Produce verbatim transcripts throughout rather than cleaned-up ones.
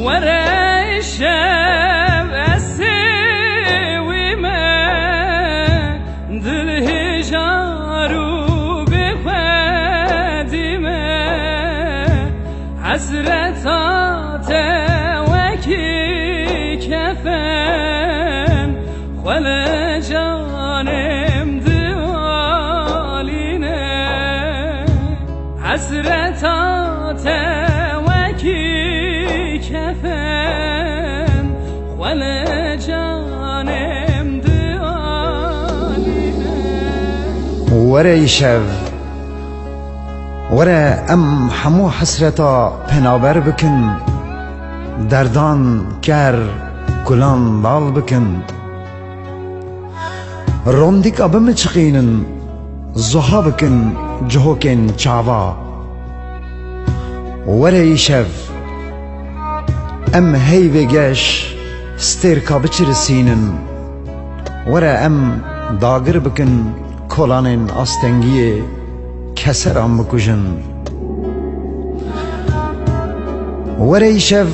Were şev ez sêwî me, dil hêjar û bêxwedî me. Hesreta te wekî kefen, xwe li canêm dialîne. Hesreta te wekî kefen, xwe li canêm dialîne. Were îşev, were em hemû hesreta penaber bikin, derdan ker, kulan lal bikin. Rondîka bimiçiqînin, zuha bikin cihokên çava. Were îşev, em heyvê geş stêrka biçirisînin. Were em dagir bikin kolanên astengiyê, keseran bikujin. Were îşev,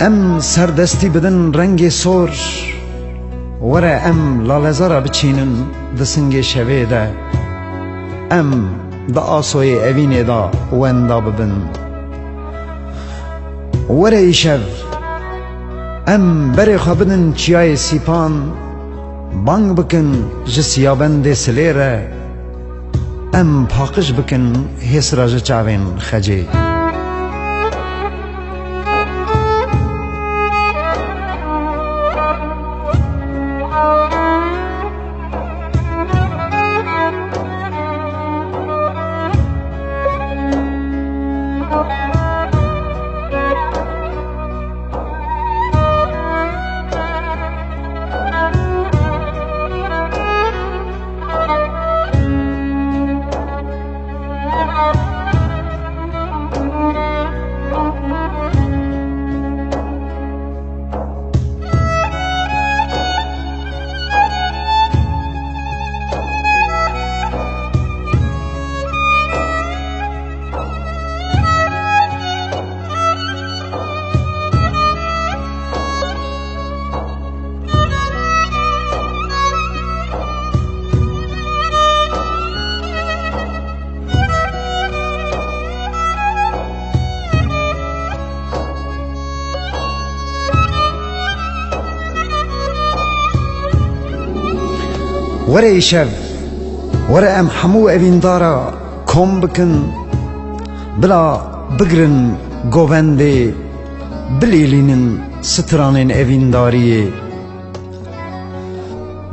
em serdestî bidin rengê sor. Were em lalezara biçînin di singê şevê de. Em di asoyê evînê de wenda bibin. Were îşev, em berê xwe bidin çiyayê Sîpan, bang bikin ji siyabendê Silê re. Em paqij bikin hêsra ji çavên Xecê. Were îşev, were em hemû evîndara kom bikin, bila bigirin govendê, bilîlînin stranên evîndariyê.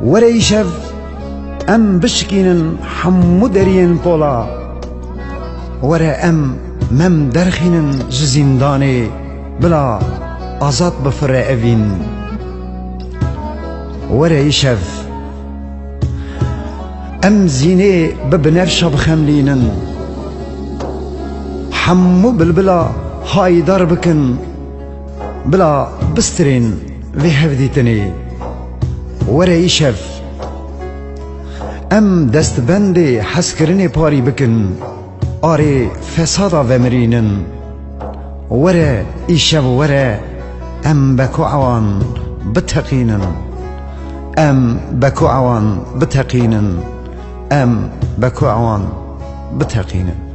Were îşev em bişikînin hemû deriyên pola. Were em mem derxînin ji zîndanê, bila azad bifire evîn. Were îşev em zînê bi binevşa bixemlînin. Hemû bilbila hayîdar bikin, bila bistirên vê hevdîtinê. Were îşev em destbendê hezkirinê parî bikin, arê fesada vemirînin. Were îşev were em beko ewan biteqînin. Em beko ewan biteqînin. Em beko ewan biteqînin.